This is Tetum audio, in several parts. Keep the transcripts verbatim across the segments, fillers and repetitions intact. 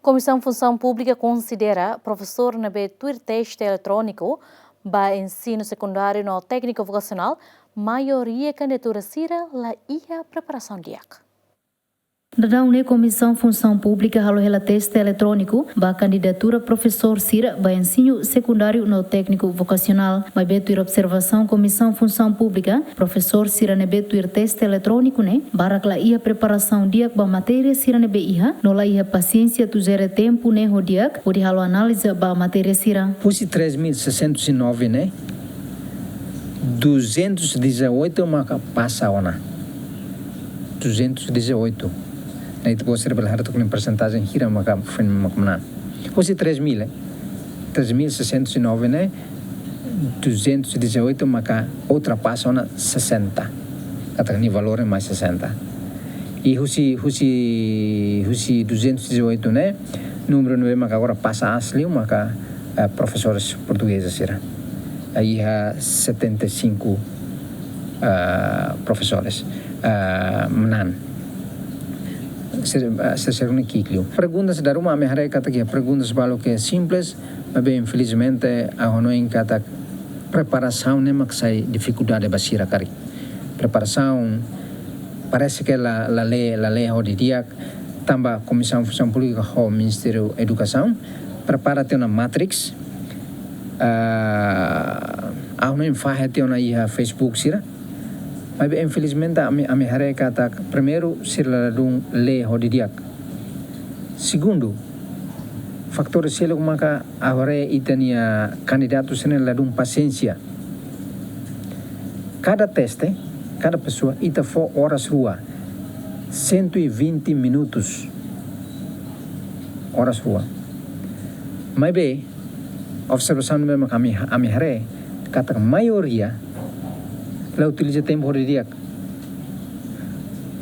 Komisaun Funsaun Públika konsidera profesór ne'ebé tuir teste eletróniku ba ensinu sekundáriu no tékniku vokasionál, maioria kandidatura sira la iha preparasaun di'ak. Daudaun ne'e Komisaun Funsaun Públika halo hela teste eletróniku ba kandidatura profesór sira ba ensinu sekundáriu no tékniku vokasionál. Maibé tuir observasaun Komisaun Funsaun Públika, profesór sira ne'ebé tuir teste eletróniku ne'e barak la iha preparasaun di'ak ba matéria sira ne'ebé iha, no la iha pasiénsia atu jere tempu ne'e ho di'ak hodi halo análize ba matéria sira. Husi três mil seiscentos e nove ne'e, duzentos e dezoito maka pasa ona. Duzentos e dezoito. Ne'e ita-boot sira bele haree tok nia persentajen hira maka foin mak manán. Husi três mil, eh, três mil seiscentos e nove ne'e, duzentos e dezoito maka ultrapasa ona sessenta. Katak nia valór ne'e mai sessenta. I husi, husi, husi duzentos e dezoito ne'e, númeru ne'ebé maka agora pasa aas liu maka, eh, profesores portugeza sira. Iha setenta e cinco, eh, profesores, eh, manán. Sira, eh, sira, sira ne'e ki'ik liu. Perguntas dala ruma ami haree katak iha perguntas balu ke simples, maibé infelizmente ha'u hanoin katak preparasaun ne'e mak sai difikuldade ba sira karik. Preparasaun parese ke la, la lee, la lee ho didi'ak, tanba Komisaun Funsaun Públika ho Ministériu Edukasaun prepara tiha ona matrix, ah, ha'u hanoin fahe tiha ona iha Facebook sira. Maibé infelizmente ami, ami haree katak primeiru sira ladún lee ho didi'ak. Segundu, fatór seluk maka ha'u haree ita-nia kandidatu sira-ne'e ladún pasiénsia. Kada teste, kada pesoa ita fó oras rua, cento e vinte minutos. Oras rua. Maibé, observasaun ne'ebé maka ami, ami haree, katak maioria la utiliza tempu ho didi'ak.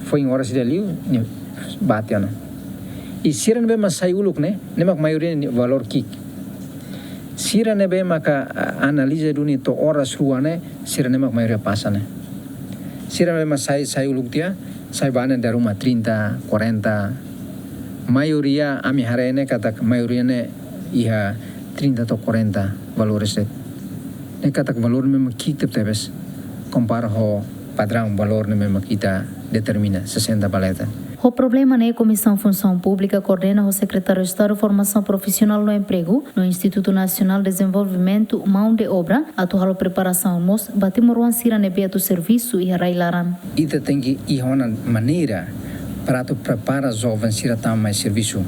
Foin oras ida liu, nia bá tiha ona. I sira ne'ebé mak sai uluk ne'e, ne'e mak maioria nia valór ki'ik. Sira ne'ebé maka, ah, analiza duni to'o oras rua ne'e, sira ne'e mak maioria pasa ne'e. Sira ne'ebé mak sai, sai uluk tiha, sai bá ne'e dala ruma trinta, quarenta. Maioria ami haree ne'e katak maioria ne'e iha trinta to'o quarenta valores de'it. Ne'e katak valór ne'ebé mak ki'ik tebetebes kompara ho padraun valór ne'ebé mak ita determina, sessenta ba leten. Ho problema ne'e Komisaun Funsaun Públika koordena ho Sekretáriu Estadu Formasaun Profisionál no Empregu no Institutu Nasionál Dezenvolvimentu Maun de Obra atu halo preparasaun mós ba timoroan sira ne'ebé atu servisu iha rai-laran. Ita tenke iha ona maneira para atu prepara joven sira tama mai servisu.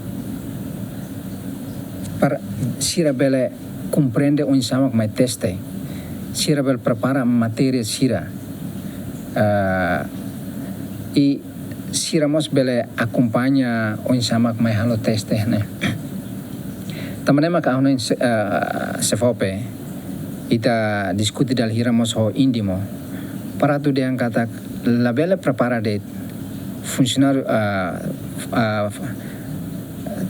Para sira bele komprende oinsá mak mai teste. Sira bele prepara matéria sira. Ah, i sira mós bele akompaña oinsá mak mai halo teste ne'e. Tanba ne'e maka ha'u hanoin se-, ah, SEFOPE, ita diskute dala hira mós ho INDIMO. Para atu dehan katak labele prepara de'it funsionáriu, ah, ah,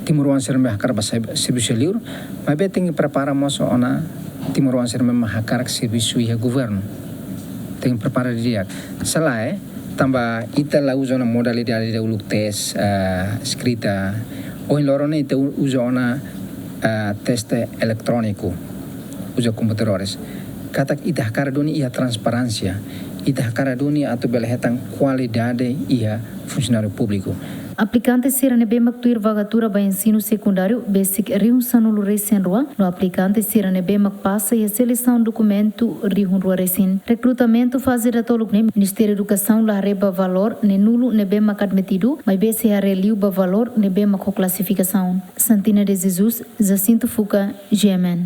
timoroan sira ne'ebé hakarak bá sai servisu liur, maibé tenke prepara mós ona timoroan sira ne'ebé hakarak servisu iha governu. Tenke prepara didi'ak. Se lae, tanba ita la uza ona modalidade ida uluk tes, ah, eskrita. Ohin loron ne'e ita u-, uza ona, ah, teste eletróniku. Uza komputadores. Katak ita hakarak duni iha transparénsia. Ita hakarak duni atu bele hetan kualidade iha funsionáriu públiku. Aplikante sira ne'ebé mak tuir vagatura ba ensinu sekundáriu besik rihun sanulu-resin-rua, no aplikante sira ne'ebé mak pasa iha selesaun dokumentu rihun rua resin. Rekrutamentu faze datoluk ne'e Ministériu Edukasaun la haree ba valór ne'e nulu ne'ebé mak admitidu, maibé sei haree liu ba valór ne'ebé mak ho klasifikasaun. Santina de Jesus, Jacinto Fuca, G M N.